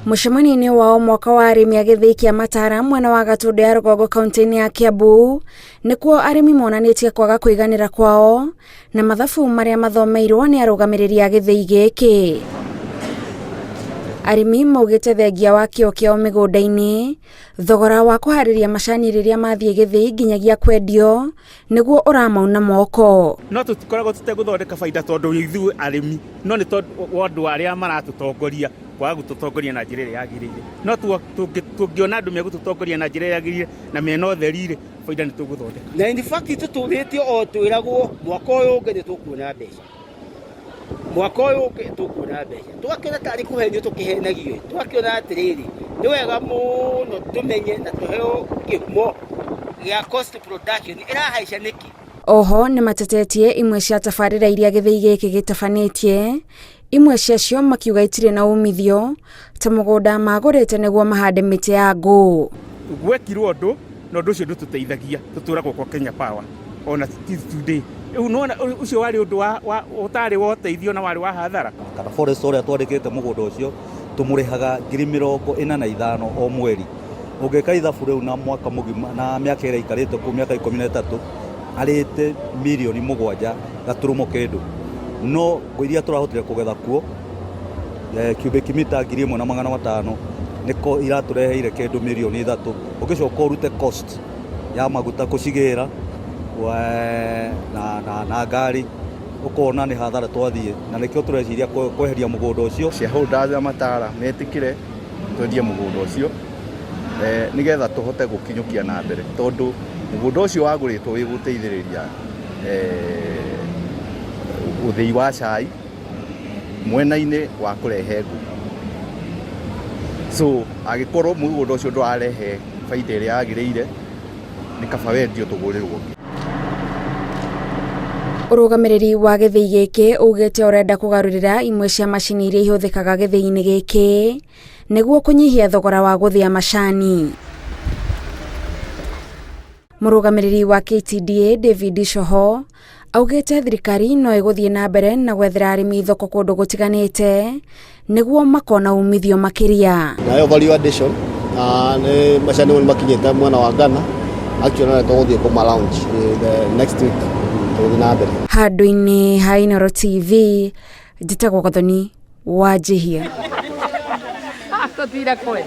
Mũcemanio-inĩ wa o mwaka wa arĩmi a gĩthĩi kĩa Matara mwena wa Gatũndũ ya rũgongo kaunti-inĩ ya Kiambu nĩkuo arĩmi monanĩtie kwaga kũiganĩra kwao na mathabu marĩa mathomeirwo nĩ arũgamĩrĩri a gĩthĩi gĩkĩ. Arĩmi maugĩte thengia wa kĩo kĩao mĩgũnda-inĩ, thogora wa kũharĩria macani rĩrĩa mathiĩ gĩthĩi nginyagia kwendio nĩguo ũramauna moko. No tũtikoragwo tũtegũthondeka baida tondũ ithuĩ arĩmi, no nĩ tondũ wa andũ arĩa maratũtongoria kwaga gũtũtongoria na njĩra ĩrĩa yagĩrĩire. No tũngĩona andũ megũtũtongoria na njĩra ĩrĩa yagĩrĩire na mena ũtheri-rĩ, baida nĩ tũgũthondeka. Na in fact tũtũrĩte o twĩragwo mwaka ũyũ ũngĩ nĩ tũkuona mbeca, mwaka ũyũ ũngĩ tũkuona mbeca, tũgakĩona tarĩ kũhenio tũkĩhenagio, tũgakĩona atĩrĩrĩ, nĩ wega mũno tũmenye na tũheo kĩhumo gĩa cost production ĩrahaica nĩkĩ. Oho nĩ matetetie imwe cia tabarĩra iria gĩthĩi gĩkĩ gĩtabanĩtie, imwe ciacio makiuga itirĩ na umithio ta mũgũnda magũrĩte nĩguo mahande mĩtĩ ya ngũ. Gwekirwo ũndũ na ũndũ ũcio ndũtũteithagia, tũtũragwo kwa Kenya Power ona till today. Rĩu nĩwona ũcio warĩ ũndũ ũtarĩ wa ũteithio na warĩ wa hathara. Kana forest ũrĩa twandĩkĩte mũgũnda ũcio tũmũrĩhaga 45,000 o mweri. Ũngĩka ithabu rĩu na mwaka mũgima na mĩaka ĩrĩa aikarĩte kũu, mĩaka 13, arĩte 7 mirioni gaturumo kĩndũ. No ngũ iria tũrahotire kũgetha kuo cubic mita 1,500 nĩko iratũreheire kĩndũ 3 mirioni. Ũngĩcoka ũrute cost ya maguta kũcigĩra na ngari, ũkona nĩ hathara twathiĩ, na nĩkĩo tũreciria kweheria mũgũnda ũcio. Shareholders a Matara metĩkĩre twendie mũgũnda ũcio nĩgetha tũhote gũkinyũkia na mbere, tondũ mũgũnda ũcio wagũrĩtwo wĩ gũteithĩrĩria ũthĩi wa cai mwena-inĩ wa kũrehe ngũ. So angĩkorwo mũgũnda ũcio ndũrarehe baida ĩrĩa yagĩrĩire, nĩ kaba wendio tũgũrĩrwo ũngĩ. Ũrũgamĩrĩri wa gĩthĩi gĩkĩ ugĩte ũrenda kũgarũrĩra imwe cia macini iria ihũthĩkaga gĩthĩi-inĩ gĩkĩ nĩguo kũnyihia thogora wa gũthĩa macani. Mũrũgamĩrĩri wa KTDA David Coho augĩte thirikari no ĩgũthiĩ na mbere na gwethera arĩmi thoko kũndũ gũtiganĩte nĩguo makona umithio makĩria. Nayo value addition na nĩ macani nĩ makinyĩte mwena wa Ghana, actually na tũgũthiĩ kũma launch the next week, tũgũthiĩ na mbere. Handũ-inĩ ha Inooro TV, njĩtagwo Gathoni wa Njihia. Tũtire kwe.